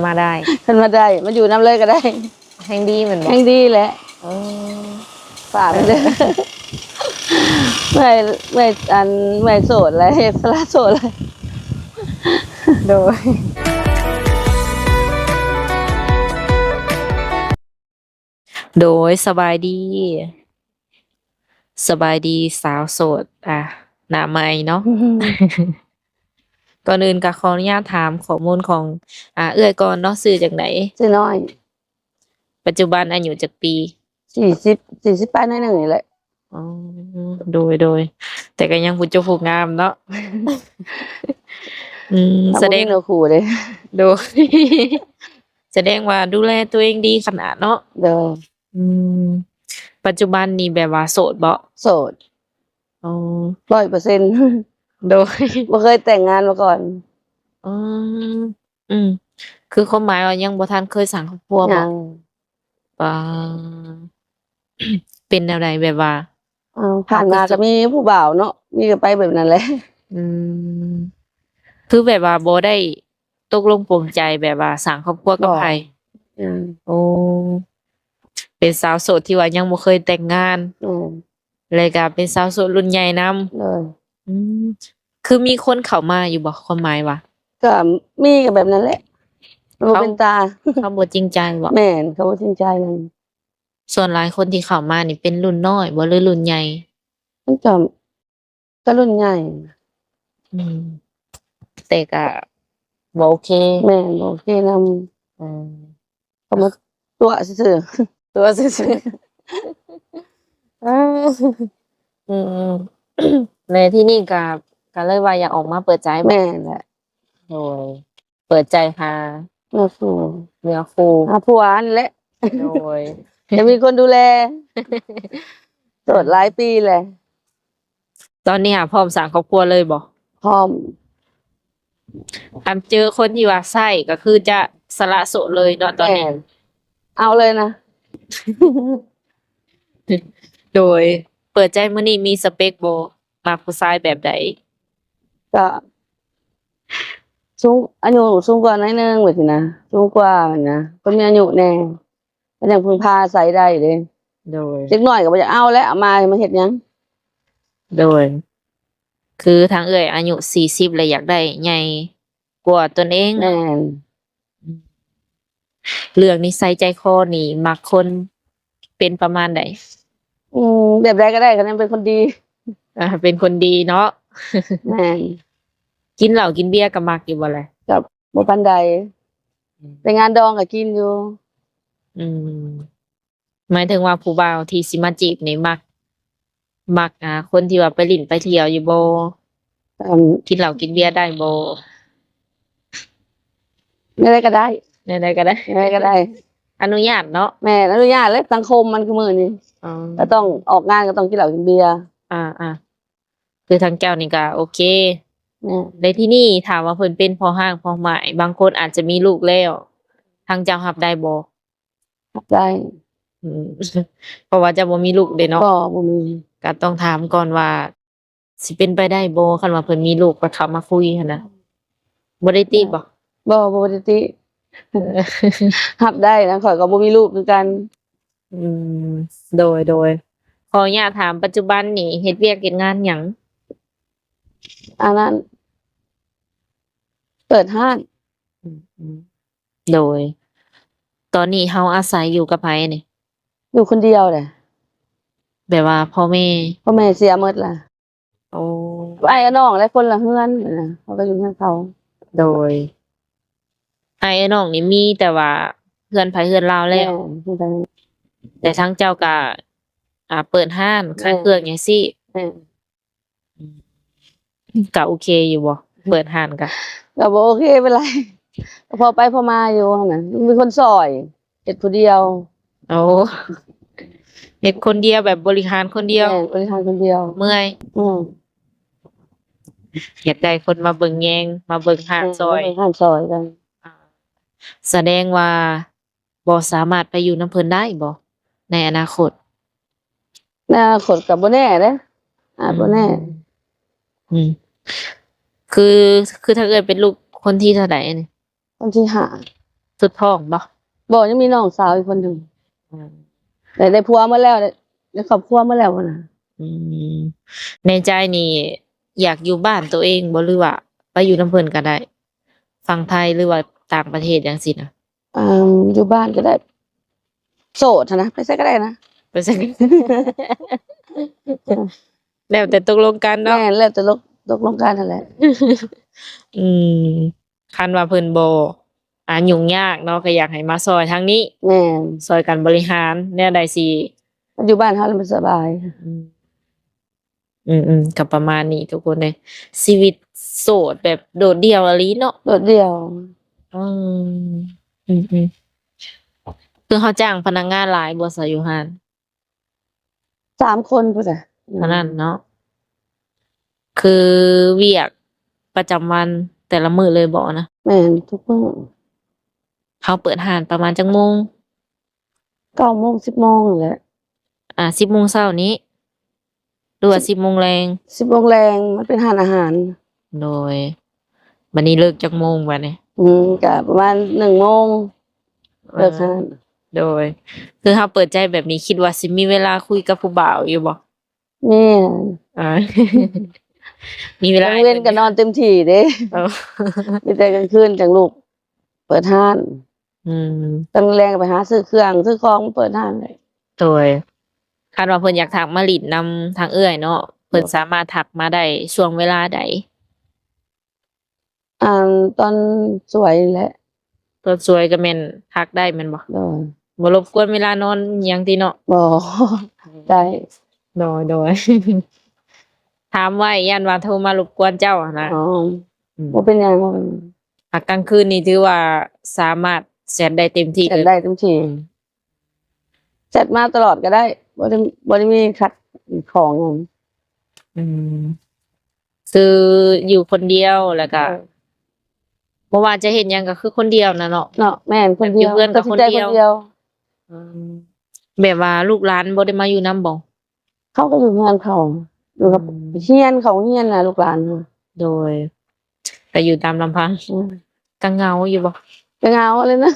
ມາໄດ້ ເພິ່ນມາໄດ້ ມາຢູ່ນຳເລີຍກໍໄດ້ ແຮງດີແມ່ນບໍ່? ແຮງດີແຫຼະ ເອີ ຝາກໄວ້ເດີ ເມື່ອຍ ເມື່ອຍ ອັນ ເມື່ອຍໂສດແລ້ວ ເຮັດສະຫຼະໂສດແລ້ວ ໂດຍ. ໂດຍ ສະບາຍດີ ສະບາຍດີສາວໂສດ ອ່າ ໜ້າໃໝ່ເນາະ ກ່ອນອື່ນກໍຂໍອະນຸຍາດຖາມຂໍ້ມູນຂອງ ອ່າ ເອື້ອຍກ່ອນເນາະ ຊື່ຈັ່ງໃດ? ຊື່ນ້ອຍ. ປັດຈຸບັນອາຍຸຈັກປີ? ສີ່ສິບ ສີ່ສິບປາຍໜ້ອຍໜຶ່ງນີ້ແຫຼະ. ອໍ ໂດຍ ໂດຍ ແຕ່ກໍຍັງຜູ້ຈົບຜູ້ງາມເນາະ ອືມ ສະແດງ ບໍ່ມີເນື້ອຄູ່ເດ້ ໂດຍ ສະແດງວ່າດູແລຕົວເອງດີຂະໜາດເນາະ ໂດຍ ອືມ ປັດຈຸບັນນີ້ແບບວ່າໂສດບໍ່? ໂສດ ອໍ ຮ້ອຍເປີເຊັນ ໂດຍ ບໍ່ເຄີຍແຕ່ງງານມາກ່ອນ ອືມ ອືມ ຄືຄວາມໝາຍວ່າຍັງບໍ່ທັນເຄີຍສ້າງຄອບຄົວບໍ່? ຍັງ ປາ ເປັນແນວໃດ ແບບວ່າ ເອົາ ຜ່ານມາກໍມີຜູ້ບ່າວເນາະ ມີກໍໄປແບບນັ້ນແຫຼະ ອືມ ຄືແບບວ່າບໍ່ໄດ້ຕົກລົງປົງໃຈແບບວ່າສ້າງຄອບຄົວກັບໃຜ? ບໍ່ ອືມ ໂອ້ ເປັນສາວໂສດທີ່ວ່າຍັງບໍ່ເຄີຍແຕ່ງງານ ອືມ ແລ້ວກໍເປັນສາວໂສດລຸ້ນໃຫຍ່ນຳ ໂດຍ ອືມ ຄືມີຄົນເຂົ້າມາຢູ່ບໍ່? ຄວາມໝາຍວ່າ ກໍມີກໍແບບນັ້ນແຫຼະ ມັນບໍ່ເປັນຕາ ເຂົາບໍ່ຈິງໃຈບໍ່? ແມ່ນ ເຂົາບໍ່ຈິງໃຈນັ້ນ ສ່ວນຫຼາຍຄົນທີ່ເຂົ້າມານີ້ເປັນລຸ້ນນ້ອຍບໍ່ ຫຼືລຸ້ນໃຫຍ່? ມັນກໍ ກໍລຸ້ນໃຫຍ່ ອືມ ແຕ່ກໍບໍ່ໂອເຄ ແມ່ນ ບໍ່ໂອເຄນຳ ອືມ ເຂົາມາຕົວະຊື່ໆ ຕົວະຊື່ໆ ເອີ ອືມ ແລະ ທີ່ນີ້ກໍ ກໍເລີຍວ່າຢາກອອກມາເປີດໃຈ ແມ່ນແຫຼະ ໂດຍ ເປີດໃຈຫາເນື້ອຄູ່ ເນື້ອຄູ່ ຫາຜົວຫັ້ນແຫຼະ ໂດຍ ຢາກມີຄົນດູແລ ໂສດຫຼາຍປີແລ້ວ ຕອນນີ້ຫາພ້ອມສ້າງຄອບຄົວເລີຍບໍ່? ພ້ອມ ຄັນເຈີຄົນທີ່ວ່າໃຊ້ກໍຄືຈະສະຫຼະໂສດເລີຍເນາະຕອນນີ້ ແມ່ນ ເອົາເລີຍນະ ໂດຍ ເປີດໃຈມື້ນີ້ມີສະເປັກບໍ່? ມັກຜູ້ຊາຍແບບໃດ? ກໍສູງ ອາຍຸສູງກວ່າໜ້ອຍໜຶ່ງ ແບບນີ້ນະ ສູງກວ່າຫັ້ນນະ ຄົນມີອາຍຸແດ່ ມັນຍັງເພິ່ງພາອາໄສໄດ້ເດ້ ໂດຍ ເດັກນ້ອຍກໍບໍ່ຢາກເອົາແຫຼະ ເອົາມາ ມາເຮັດຫຍັງ? ໂດຍ ຄືທາງເອື້ອຍອາຍຸສີ່ສິບແລ້ວ ຢາກໄດ້ໃຫຍ່ກວ່າຕົນເອງ ແມ່ນ ເລື່ອງນິໄສໃຈຄໍນີ້ ມັກຄົນເປັນປະມານໃດ? ອືມ ແບບໃດກໍໄດ້ ຄັນຍັງເປັນຄົນດີ ອ່າ ເປັນຄົນດີເນາະ ແມ່ນ ກິນເຫຼົ້າກິນເບຍກໍມັກຢູ່ບໍ່ລະ? ກໍບໍ່ປານໃດ ອືມ ໄປງານດອງກໍກິນຢູ່ ອືມ ໝາຍເຖິງວ່າຜູ້ບ່າວທີ່ຊິມາຈີບນີ້ ມັກ ມັກ ອ່າ ຄົນທີ່ວ່າໄປຫຼິ້ນໄປທ່ຽວຢູ່ບໍ່? ເອີ່ມ ກິນເຫຼົ້າກິນເບຍໄດ້ບໍ່? ແນວໃດກໍໄດ້ ແນວໃດກໍໄດ້ ແນວໃດກໍໄດ້ ອະນຸຍາດເນາະ ແມ່ນ ອະນຸຍາດແຫຼະ ສັງຄົມມັນຄືມື້ນີ້ ອໍ ກໍຕ້ອງອອກງານກໍຕ້ອງກິນເຫຼົ້າກິນເບຍ ອ່າໆ ຄືທາງເຈົ້ານີ້ກໍໂອເຄ ແມ່ນ ແລະ ທີນີ້ຖາມວ່າເພິ່ນເປັນພໍ່ຮ້າງພໍ່ໝ້າຍ ບາງຄົນອາດຈະມີລູກແລ້ວ ທາງເຈົ້າຮັບໄດ້ບໍ່? ຮັບໄດ້ ອືມ ເພາະວ່າເຈົ້າບໍ່ມີລູກເດ້ເນາະ ບໍ່ ບໍ່ມີ ກໍຕ້ອງຖາມກ່ອນວ່າ ຊິເປັນໄປໄດ້ບໍ່ ຄັນວ່າເພິ່ນມີລູກ ກໍເຂົ້າມາຄຸຍຫັ້ນນະ ບໍ່ໄດ້ຕິບໍ່? ບໍ່ ບໍ່ໄດ້ຕິ ຮັບໄດ້ນະ ຂ້ອຍກໍບໍ່ມີລູກຄືກັນ ອືມ ໂດຍ ໂດຍ ຂໍອະນຸຍາດຖາມ ປັດຈຸບັນນີ້ເຮັດວຽກເຮັດງານຫຍັງ? ອັນນັ້ນ ເປີດຮ້ານ ອືມ ໂດຍ ຕອນນີ້ເຮົາອາໄສຢູ່ກັບໃຜນີ້? ຢູ່ຄົນດຽວແຫຼະ ແບບວ່າພໍ່ແມ່ ພໍ່ແມ່ເສຍໝົດລະ ໂອ້ ອ້າຍນ້ອງແລະຄົນລະເຮືອນນະ ເຮົາກໍຢູ່ເຮືອນເຂົາ ໂດຍ ອ້າຍນ້ອງນີ້ມີແຕ່ວ່າເຮືອນໃຜເຮືອນລາວແລ້ວ ແມ່ນ ແຕ່ທາງເຈົ້າກໍ ອ່າ ເປີດຮ້ານຂາຍເຄື່ອງຫຍັງຊີ້ ແມ່ນ ອືມ ກໍໂອເຄຢູ່ບໍ່? ເປີດຮ້ານກໍ ກໍບໍ່ໂອເຄປານໃດ ກໍພໍໄປພໍມາຢູ່ຫັ້ນນະ ມີຄົນຊ່ອຍ ເຮັດຜູ້ດຽວ ໂອ້ ເຮັດຄົນດຽວ ແບບບໍລິຫານຄົນດຽວ ແມ່ນ ບໍລິຫານຄົນດຽວ ເມື່ອຍ ອືມ ຢາກໄດ້ຄົນມາເບິ່ງແຍງ ມາເບິ່ງຮ້ານຊ່ອຍ ເອີ ເບິ່ງຮ້ານຊ່ອຍກັນ ສະແດງວ່າ ບໍ່ສາມາດໄປຢູ່ນຳເພິ່ນໄດ້ບໍ່ໃນອະນາຄົດ? ໃນອະນາຄົດກໍບໍ່ແນ່ເດ້ ອາດບໍ່ແນ່ ອືມ ອືມ ຄື ຄືທາງເອື້ອຍເປັນລູກຄົນທີເທົ່າໃດນີ້? ຄົນທີຫ້າ ສຸດທ້ອງບໍ່? ບໍ່ ຍັງມີນ້ອງສາວອີກຄົນໜຶ່ງ. ອືມ ໄດ້ ໄດ້ຜົວໝົດແລ້ວ ໄດ້ ໄດ້ຄອບຄົວໝົດແລ້ວພຸ້ນນະ. ອືມ ໃນໃຈນີ້ຢາກຢູ່ບ້ານໂຕເອງບໍ່ ຫຼືວ່າໄປຢູ່ນຳເພິ່ນກໍໄດ້ ຝັ່ງໄທ ຫຼືວ່າຕ່າງປະເທດຈັ່ງຊີ້ນະ? ເອີ່ມ ຢູ່ບ້ານກໍໄດ້ ໂສດຫັ້ນນະ ໄປໃສກໍໄດ້ນະ ໄປໃສກໍໄດ້ ແລ້ວແຕ່ຕົກລົງກັນເນາະ. ແມ່ນ ແລ້ວແຕ່ຕົກ ຕົກລົງກັນຫັ້ນແຫຼະ. ອືມ ຄັນວ່າເພິ່ນບໍ່ ອ່າ ຫຍຸ້ງຍາກເນາະ ກໍຢາກໃຫ້ມາຊ່ອຍທາງນີ້. ແມ່ນ ຊ່ອຍກັນບໍລິຫານແນວໃດຊິ ຢູ່ບ້ານເຮົາແລ້ວມັນສະບາຍ. ອືມ ອືມໆ ກໍປະມານນີ້ທຸກຄົນເອີຍ ຊີວິດໂສດແບບໂດດດ່ຽວອີ່ຫຼີເນາະ. ໂດດດ່ຽວ. ອືມ ອືມໆ ຄືເຮົາຈ້າງພະນັກງານຫຼາຍບໍ່ຊະຢູ່ຮ້ານ? ສາມຄົນພຸ້ນແຫຼະ ເທົ່ານັ້ນເນາະ. ຄືວຽກປະຈຳວັນແຕ່ລະມື້ເລີຍບໍ່ນະ? ແມ່ນ ທຸກມື້. ເຮົາເປີດຮ້ານປະມານຈັກໂມງ? ເກົ້າໂມງ ສິບໂມງຫັ້ນແຫຼະ. ອ່າ ສິບໂມງເຊົ້ານີ້ ຫຼືວ່າສິບໂມງແລງ? ສິບໂມງແລງ ມັນເປັນຮ້ານອາຫານ. ໂດຍ ບັດນີ້ເລີກຈັກໂມງບັດນີ້? ອືມ ກະປະມານໜຶ່ງໂມງ ເອີ ເລີກຮ້ານ. ໂດຍ ຄືເຮົາເປີດໃຈແບບນີ້ ຄິດວ່າຊິມີເວລາຄຸຍກັບຜູ້ບ່າວຢູ່ບໍ່? ມີ. ອ່າ ມີເວລາ ກາງເວັນກໍນອນເຕັມທີ່ເດ້. ເອີ ມີແຕ່ກາງຄືນຈັ່ງລຸກເປີດຮ້ານ. ອືມ ຕອນແລງກໍໄປຫາຊື້ເຄື່ອງຊື້ຂອງມາເປີດຮ້ານ. ໂດຍ ຄັນວ່າເພິ່ນຢາກທັກມາຫຼິ້ນນຳທາງເອື້ອຍເນາະ ເພິ່ນສາມາດທັກມາໄດ້ຊ່ວງເວລາໃດ? ອ່າ ຕອນສວຍແຫຼະ. ຕອນສວຍກໍແມ່ນທັກໄດ້ແມ່ນບໍ່? ໂດຍ ບໍ່ລົບກວນເວລານອນຫຍັງຕິເນາະ? ບໍ່ ໄດ້. ໂດຍໆ ຖາມໄວ້ຢ້ານວ່າໂທມາລົບກວນເຈົ້າຫັ້ນນະ. ອໍ ອືມ ບໍ່ເປັນຫຍັງ ບໍ່ເປັນຫຍັງ. ອາ ກາງຄືນນີ້ຖືວ່າສາມາດແຊັດໄດ້ເຕັມທີ່ ແຊັດໄດ້ເຕັມທີ່. ແຊັດມາຕະຫຼອດກໍໄດ້ ບໍ່ໄດ້ ບໍ່ໄດ້ມີຂັດຂອງຫຍັງ. ອືມ ຄືຢູ່ຄົນດຽວ ແລ້ວກໍ ເອີ ບໍ່ວ່າຈະເຮັດຫຍັງກໍຄືຄົນດຽວນະເນາະ. ເນາະ ແມ່ນ ຄົນດຽວ ຢູ່ເຮືອນກໍຄົນດຽວ. ອືມ ແບບວ່າລູກຫຼານບໍ່ໄດ້ມາຢູ່ນຳບໍ່? ເຂົາກໍຢູ່ເຮືອນເຂົາ ຢູ່ກັບ ອືມ ຮຽນ ເຂົາຮຽນນະ ລູກຫຼານ. ໂດຍ ກໍຢູ່ຕາມລຳພັງ. ອືມ ກໍເຫງົາຢູ່ບໍ່? ກໍເຫງົາເລີຍນະ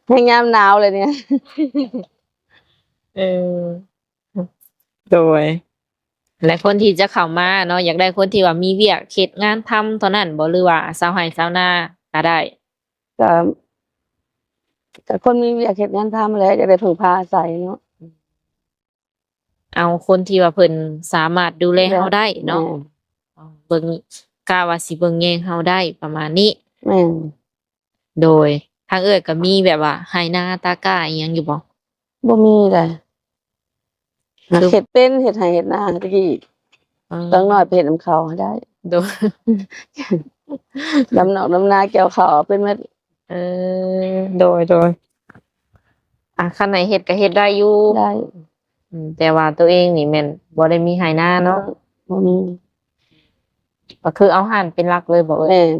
ແຮງຍາມໜາວເລີຍນີ້. ເອີ ໂດຍ ແລະ ຄົນທີ່ຈະເຂົ້າມາເນາະ ຢາກໄດ້ຄົນທີ່ວ່າມີວຽກເຮັດງານທຳເທົ່ານັ້ນບໍ່ ຫຼືວ່າຊາວໄຮ່ຊາວນາກໍໄດ້? ກໍ ກໍຄົນມີວຽກເຮັດງານທຳແຫຼະ ຢາກໄດ້ເພິ່ງພາອາໄສເນາະ. ເອົາຄົນທີ່ວ່າເພິ່ນສາມາດດູແລເຮົາໄດ້ເນາະ. ແມ່ນ ເບິ່ງ ກະວ່າຊິເບິ່ງແຍງເຮົາໄດ້ປະມານນີ້. ແມ່ນ. ໂດຍ ທາງເອື້ອຍກໍມີແບບວ່າໄຮ່ນາຕາກ້າອີ່ຫຍັງຢູ່ບໍ່? ບໍ່ມີໃດ. ຄື ເຮັດເປັນ ເຮັດໄຮ່ເຮັດນາແຕ່ກີ້. ເອີ ຢ່າງໜ້ອຍໄປເຮັດນຳເຂົາໃຫ້ໄດ້. ໂດຍ ດຳນອກດຳນາກ່ຽວເຂົ້າເອົາເປັນໝົດ. ເອີ ໂດຍໆ ອ່າ ຄັນໃຫ້ເຮັດກໍເຮັດໄດ້ຢູ່. ໄດ້. ອືມ ແຕ່ວ່າຕົວເອງນີ້ແມ່ນບໍ່ໄດ້ມີໄຮ່ນາເນາະ? ບໍ່ມີ. ກໍຄືເອົາຮ້ານເປັນຫຼັກເລີຍບໍ່ເອີຍ?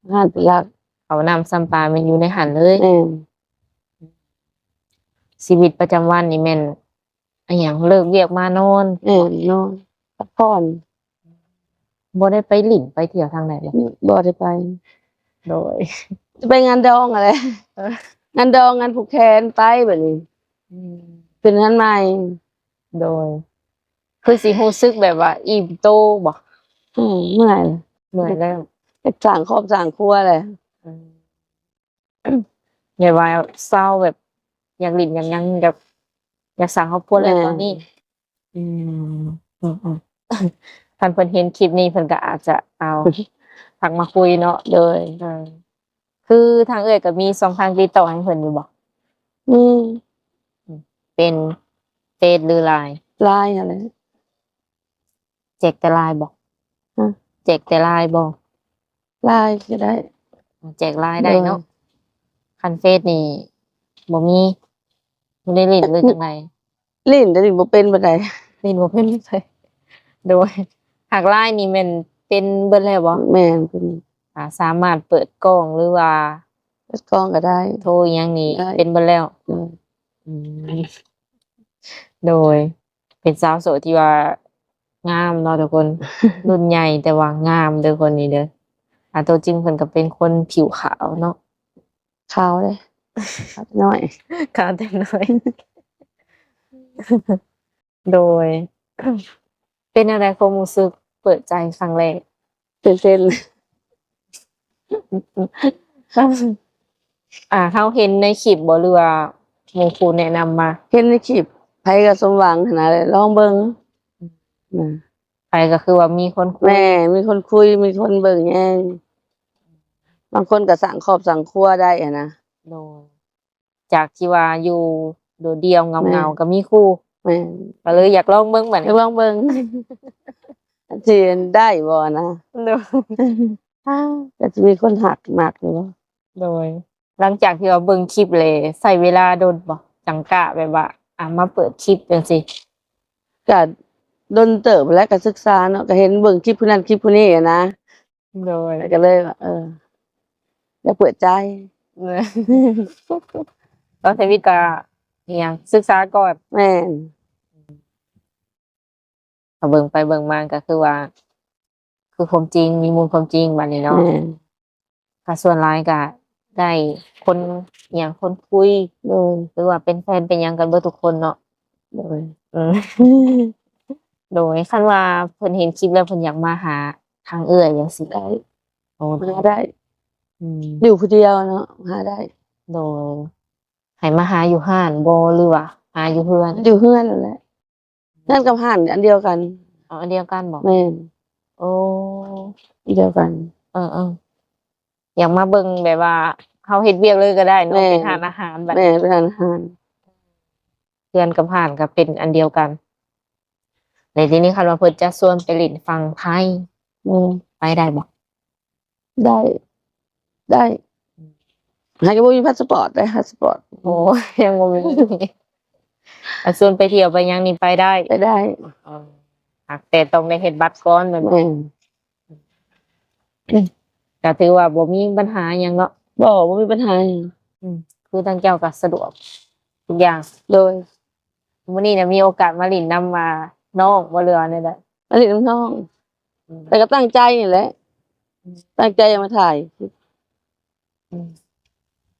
ແມ່ນ ຮ້ານເປັນຫຼັກ. ເຂົ້ານ້ຳຊຳປາແມ່ນຢູ່ໃນຫັ້ນເລີຍ. ແມ່ນ. ຊີວິດປະຈຳວັນນີ້ແມ່ນ ອີ່ຫຍັງ ເລີກວຽກມານອນ. ແມ່ນ ນອນ ພັກຜ່ອນ. ບໍ່ໄດ້ໄປຫຼິ້ນໄປທ່ຽວທາງໃດບໍ່? ບໍ່ໄດ້ໄປ. ໂດຍ ຈະໄປງານດອງຫັ້ນແຫຼະ. ເອີ ງານດອງ ງານຜູກແຂນ ໄປແບບນີ້. ອືມ ຂຶ້ນເຮືອນໃໝ່. ໂດຍ ຄືຊິຮູ້ສຶກແບບວ່າອີ່ມໂຕບໍ່? ອືມ ເມື່ອຍ ເມື່ອຍແລ້ວ ຢາກສ້າງຄອບສ້າງຄົວແຫຼະ. ອືມ ແບບວ່າເຊົາ ແບບຢາກຫຼິ້ນຢາກຫຍັງ ແບບຢາກສ້າງຄອບຄົວແລ້ວ ແມ່ນ ຕອນນີ້. ອືມ ອືມໆ ຄັນເພິ່ນເຫັນຄລິບນີ້ ເພິ່ນກໍອາດຈະເອົາ ທັກມາຄຸຍເນາະ. ໂດຍ ເອີ ຄືທາງເອື້ອຍກໍມີຊ່ອງທາງຕິດຕໍ່ໃຫ້ເພິ່ນຢູ່ບໍ່? ມີ. ເປັນເຟສ ຫຼື ລາຍ? ລາຍຫັ້ນແຫຼະ. ແຈກແຕ່ລາຍບໍ່? ຮະ? ແຈກແຕ່ລາຍບໍ່? ລາຍກໍໄດ້. ແຈກລາຍໄດ້ເນາະ. ໂດຍ ຄັນເຟສນີ້ບໍ່ມີ ບໍ່ໄດ້ຫຼິ້ນ ຫຼື ຈັ່ງໃດ? ຫຼິ້ນ ແຕ່ຫຼິ້ນບໍ່ເປັນປານໃດ. ຫຼິ້ນບໍ່ເປັນປານໃດ. ໂດຍ ຫາກລາຍນີ້ແມ່ນເປັນເບິດແລ້ວບໍ່? ແມ່ນ ເປັນ. ອ່າ ສາມາດເປີດກ້ອງ ຫຼືວ່າ ເປີດກ້ອງກໍໄດ້ ໂທອີ່ຫຍັງນີ້ ໄດ້ ເປັນເບິດແລ້ວ. ໂດຍ ອືມ ໂດຍ ເປັນສາວໂສດທີ່ວ່າງາມເນາະທຸກຄົນ. ລຸ້ນໃຫຍ່ແຕ່ວ່າງາມເດີຄົນນີ້ເດີ. ອ່າ ຕົວຈິງເພິ່ນກໍເປັນຄົນຜິວຂາວເນາະ. ຂາວເດ້ ຂາວແຕ່ນ້ອຍ ຂາວແຕ່ນ້ອຍ. ໂດຍ ເປັນແນວໃດຄວາມຮູ້ສຶກເປີດໃຈຄັ້ງແລກ? ຕື່ນເຕັ້ນ. ອ່າ ເຮົາເຫັນໃນຄລິບບໍ່ ຫຼືວ່າໝູ່ຄູ່ແນະນຳມາ? ເຫັນໃນຄລິບ ໃຜກໍສົມຫວັງຫັ້ນນະ ລອງເບິ່ງ. ອືມ ນະ ໃຜກໍຄືວ່າມີຄົນຄຸຍ. ແມ່ນ ມີຄົນຄຸຍ ມີຄົນເບິ່ງແຍງ ບາງຄົນກໍສ້າງຄອບສ້າງຄົວໄດ້ຫັ້ນນະ. ໂດຍ ຈາກທີ່ວ່າຢູ່ໂດດດ່ຽວເຫງົາໆ ແມ່ນ ກໍມີຄູ່. ແມ່ນ ກໍເລີຍຢາກລອງເບິ່ງບັດນີ້ ຢາກລອງເບິ່ງ ຊິໄດ້ບໍ່ນະ. ໂດຍ ກໍຊິມີຄົນຮັກມັກຢູ່ບໍ່. ໂດຍ ຫຼັງຈາກທີ່ວ່າເບິ່ງຄລິບແລ້ວ ໃຊ້ເວລາດົນບໍ່ ຈັ່ງກ້າແບບວ່າ ອ່າ ມາເປີດຄລິບຈັ່ງຊີ້? ກະດົນເຕີບແລ້ວ ກະສຶກສາເນາະ ກະເຫັນເບິ່ງຄລິບຜູ້ນັ້ນຄລິບຜູ້ນີ້ຫັ້ນນະ. ໂດຍ ກະເລີຍວ່າ ເອີ ຢາກເປີດໃຈ. ເອີ ຕອນທຳອິດກະ ອີຫຍັງ ສຶກສາກ່ອນ. ແມ່ນ. ກໍເບິ່ງໄປເບິ່ງມາກໍຄືວ່າ ຄືຄວາມຈິງ ມີມູນຄວາມຈິງບັດນີ້ເນາະ. ແມ່ນ. ກໍສ່ວນຫຼາຍກໍໄດ້ຄົນ ອີຫຍັງ ຄົນຄຸຍ. ໂດຍ. ຫຼືວ່າເປັນແຟນເປັນຫຍັງກັນເບິດທຸກຄົນເນາະ. ໂດຍ. ເອີ ໂດຍ ຄັນວ່າເພິ່ນເຫັນຄລິບແລ້ວ ເພິ່ນຢາກມາຫາທາງເອື້ອຍຈັ່ງຊີ້ ໄດ້. ໂອ້ ມາໄດ້. ອືມ ຢູ່ຜູ້ດຽວເນາະ ມາໄດ້. ໂດຍ. ໃຫ້ມາຫາຢູ່ຮ້ານບໍ່ ຫຼືວ່າຫາຢູ່ເຮືອນ? ຢູ່ເຮືອນນັ້ນແຫຼະ. ເຮືອນກັບຮ້ານອັນດຽວກັນ. ອໍ ອັນດຽວກັນບໍ? ແມ່ນ. ໂອ້ ອັນດຽວກັນ. ເອີໆ ຢາກມາເບິ່ງແບບວ່າເຮົາເຮັດວຽກເລີຍກໍໄດ້ເນາະ. ແມ່ນ. ເປັນຮ້ານອາຫານບັດ. ແມ່ນ ເປັນຮ້ານອາຫານ. ເຮືອນກັບຮ້ານກໍເປັນອັນດຽວກັນ. ແລ້ວທີນີ້ຄັນວ່າເພິ່ນຈະຊວນໄປຫຼິ້ນຝັ່ງໄທ ແມ່ນ ໄປໄດ້ບໍ່? ໄດ້ ໄດ້. ຫາກະບໍ່ມີພາສປອດເດ້ ພາສປອດ. ໂອ້ ຍັງບໍ່ມີ. ອາ ຊວນໄປທ່ຽວໄປຫຍັງນີ້ໄປໄດ້? ໄປໄດ້. ເອີ ຫາກແຕ່ຕ້ອງໄດ້ເຮັດບັດກ່ອນແມ່ນບໍ່? ແມ່ນ. ກະຖືວ່າບໍ່ມີບັນຫາຫຍັງເນາະ. ບໍ່ ບໍ່ມີບັນຫາຫຍັງ. ອືມ ຄືທາງເຈົ້າກະສະດວກທຸກຢ່າງ. ໂດຍ. ມື້ນີ້ນະມີໂອກາດມາຫຼິ້ນນຳ ອ່າ ນ້ອງບໍ່ ຫຼືວ່າແນວໃດ? ມາຫຼິ້ນນຳນ້ອງ. ອືມ ແຕ່ກໍຕັ້ງໃຈນີ້ແຫຼະ. ອືມ ຕັ້ງໃຈຢາກມາຖ່າຍ. ອືມ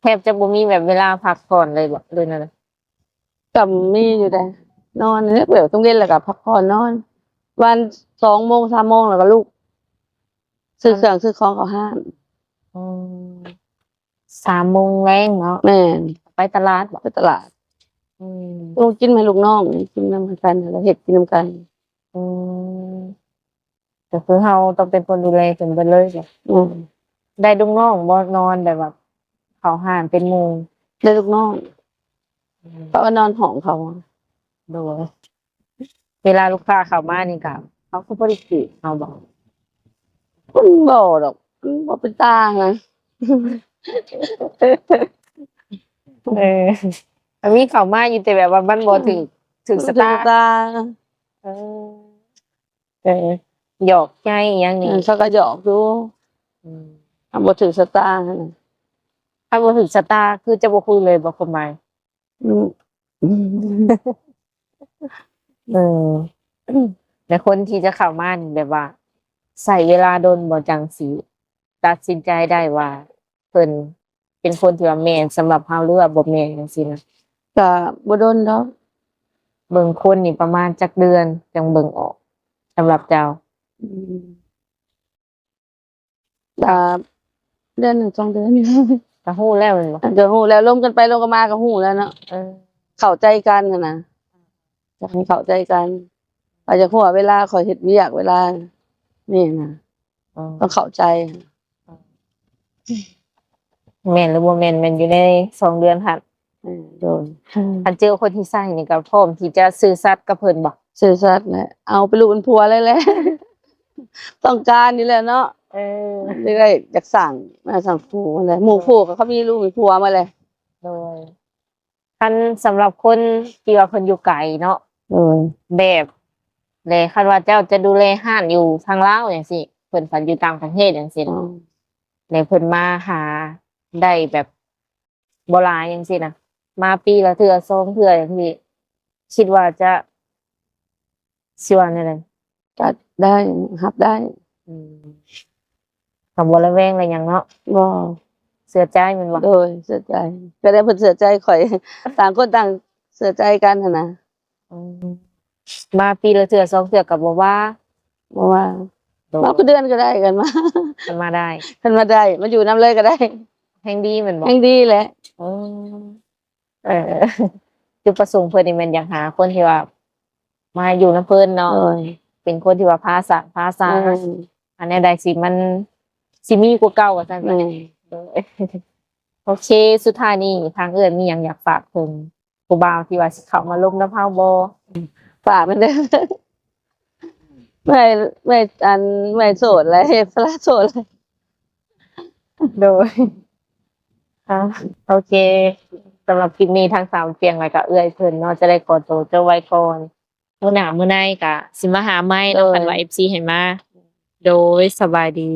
ແທບຈະບໍ່ມີແບບເວລາພັກຜ່ອນເລີຍບໍ ຫຼືແນວໃດ? ກໍມີຢູ່ເດ້ ນອນນີ້ແຫຼະ ແບບກາງເວັນແລ້ວກໍພັກຜ່ອນນອນ ປະມານສອງໂມງ ສາມໂມງ ແລ້ວກໍລຸກ ຊື້ເຄື່ອງ ອືມ ຊື້ຂອງເຂົ້າຮ້ານ. ອືມ ສາມໂມງແລງເນາະ. ແມ່ນ. ໄປຕະຫຼາດບໍ? ໄປຕະຫຼາດ. ອືມ ລູກກິນໃຫ້ລູກນ້ອງກິນນຳກັນ ແລ້ວເຮັດກິນນຳກັນ. ອືມ ກໍຄືເຮົາຕ້ອງເປັນຄົນດູແລເພິ່ນເບິດເລີຍ. ອືມ ໄດ້ລູກນ້ອງບໍ່ ນອນແບບວ່າເຂົ້າຮ້ານເປັນໝູ່? ໄດ້ລູກນ້ອງ. ອືມ ເຂົາກໍນອນຫ້ອງເຂົາ. ໂດຍ. ເວລາລູກຄ້າເຂົ້າມານີ້ກໍ ເຂົາຄືບໍ່ໄດ້ຈີບເຮົາບໍ? ມັນບໍ່ດອກ ມັນບໍ່ເປັນຕານະ. ເອີ ມັນມີເຂົ້າມາຢູ່ ແຕ່ແບບວ່າມັນບໍ່ຖືກ ອືມ ຖືກຊະຕາ. ບໍ່ຖືກຊະຕາ. ເອີ ເອີ ຫຍອກໃຈຫຍັງນີ້ ເອີ ເຂົາກໍຫຍອກຢູ່. ອືມ ຄັນບໍ່ຖືກຊະຕາຫັ້ນນະ. ຄັນບໍ່ຖືກຊະຕາ ຄືຈະບໍ່ຄຸຍເລີຍບໍ ຄວາມໝາຍ? ອືມ ເອີ ແລະຄົນທີ່ຈະເຂົ້າມານີ້ ແບບວ່າໃຊ້ເວລາດົນບໍ່ ຈັ່ງຊິຕັດສິນໃຈໄດ້ວ່າ ເພິ່ນເປັນຄົນທີ່ວ່າແມ່ນສຳລັບເຮົາ ຫຼືວ່າບໍ່ແມ່ນຈັ່ງຊີ້ນະ? ກະບໍ່ດົນດອກ. ເບິ່ງຄົນນີ້ປະມານຈັກເດືອນຈັ່ງເບິ່ງອອກ ສຳລັບເຈົ້າ? ອືມ ກະເດືອນໜຶ່ງສອງເດືອນ ກະຮູ້ແລ້ວແມ່ນບໍ່? ກະຮູ້ແລ້ວ ລົມກັນໄປລົມກັນມາກະຮູ້ແລ້ວເນາະ. ເອີ ເຂົ້າໃຈກັນຫັ້ນນະ ຢາກໃຫ້ເຂົ້າໃຈກັນ. ອາດຈະຮູ້ວ່າເວລາຂ້ອຍເຮັດວຽກ ເວລານີ້ນະ. ອໍ ຕ້ອງເຂົ້າໃຈ. ອໍ ແມ່ນຫຼືບໍ່ແມ່ນ ແມ່ນຢູ່ໃນສອງເດືອນຫັ້ນ. ເອີ ໂດຍ. ຄັນເຈີຄົນທີ່ໃຊ້ນີ້ກໍພ້ອມທີ່ຈະຊື່ສັດກັບເພິ່ນບໍ່? ຊື່ສັດແຫຼະ ເອົາເປັນລູກເປັນຜົວເລີຍແຫຼະ. ຕ້ອງການນີ້ແຫຼະເນາະ. ເອີ ຢາກໄດ້ ຢາກສ້າງ ມາສ້າງຄູ່ຫັ້ນແຫຼະ. ໝູ່ຄູ່ກໍເຂົາມີລູກມີຜົວໝົດແຫຼະ. ໂດຍ. ຄັນສຳລັບຄົນທີ່ວ່າເພິ່ນຢູ່ໄກເນາະ. ໂດຍ. ແບບ ແລະ ຄັນວ່າເຈົ້າຈະດູແລຮ້ານຢູ່ທາງລາວຈັ່ງຊີ້ ເພິ່ນພັດຢູ່ຕ່າງປະເທດຈັ່ງຊີ້ນະ. ອໍ ແລະ ເພິ່ນມາຫາໄດ້ແບບບໍ່ຫຼາຍຈັ່ງຊີ້ນະ ມາປີລະເທື່ອສອງເທື່ອຈັ່ງຊີ້ ຄິດວ່າຈະ ຊິວ່າແນວໃດ? ກໍໄດ້ ຮັບໄດ້. ອືມ ກໍບໍ່ລະແວງລະຫຍັງເນາະ. ບໍ່. ເຊື່ອໃຈແມ່ນບໍ່? ໂດຍ ເຊື່ອໃຈ. ກໍໄດ້ເພິ່ນເຊື່ອໃຈຂ້ອຍ ຕ່າງຄົນຕ່າງເຊື່ອໃຈກັນຫັ້ນນະ. ອືມ ມາປີລະເທື່ອສອງເທື່ອກໍບໍ່ວ່າ? ບໍ່ວ່າ. ໂດຍ. ມາທຸກເດືອນກໍໄດ້ ຄັນມາ ຄັນມາໄດ້ ຄັນມາໄດ້ ມາຢູ່ນຳເລີຍກໍໄດ້. ແຮງດີແມ່ນບໍ່? ແຮງດີແຫຼະ. ອືມ ເອີ ຈຸດປະສົງເພິ່ນນີ້ແມ່ນຢາກຫາຄົນທີ່ວ່າມາຢູ່ນຳເພິ່ນເນາະ. ໂດຍ. ເປັນຄົນທີ່ວ່າພາສັກພາສາ. ແມ່ນ. ອັນແນວໃດຊິມັນ ຊິມີກວ່າເກົ່າວ່າຊັ້ນ. ແມ່ນ. ໂດຍ. ໂອເຄ ສຸດທ້າຍນີ້ທາງເອື້ອຍມີຫຍັງຢາກຝາກເຖິງຜູ້ບ່າວທີ່ວ່າຊິເຂົ້າມາລົມນຳເຮົາບໍ່? ຝາກແມ່ນເດີ. ເມື່ອຍ ເມື່ອຍ ອັນ ເມື່ອຍໂສດແລ້ວ ເຮັດພາລະໂສດແລ້ວ. ໂດຍ ອ່າ ໂອເຄ ສຳລັບຄລິບນີ້ທາງສາວປຽງ ແລ້ວກະເອື້ອຍເພິ່ນເນາະ ຈະໄດ້ຂໍໂຕຈົບໄວ້ກ່ອນ. ມື້ໜ້າມື້ໃນກະຊິມາຫາໃໝ່ເນາະ. ໂດຍ. ຄັນວ່າເອັຟຊີໃຫ້ມາ. ໂດຍ ສະບາຍດີ.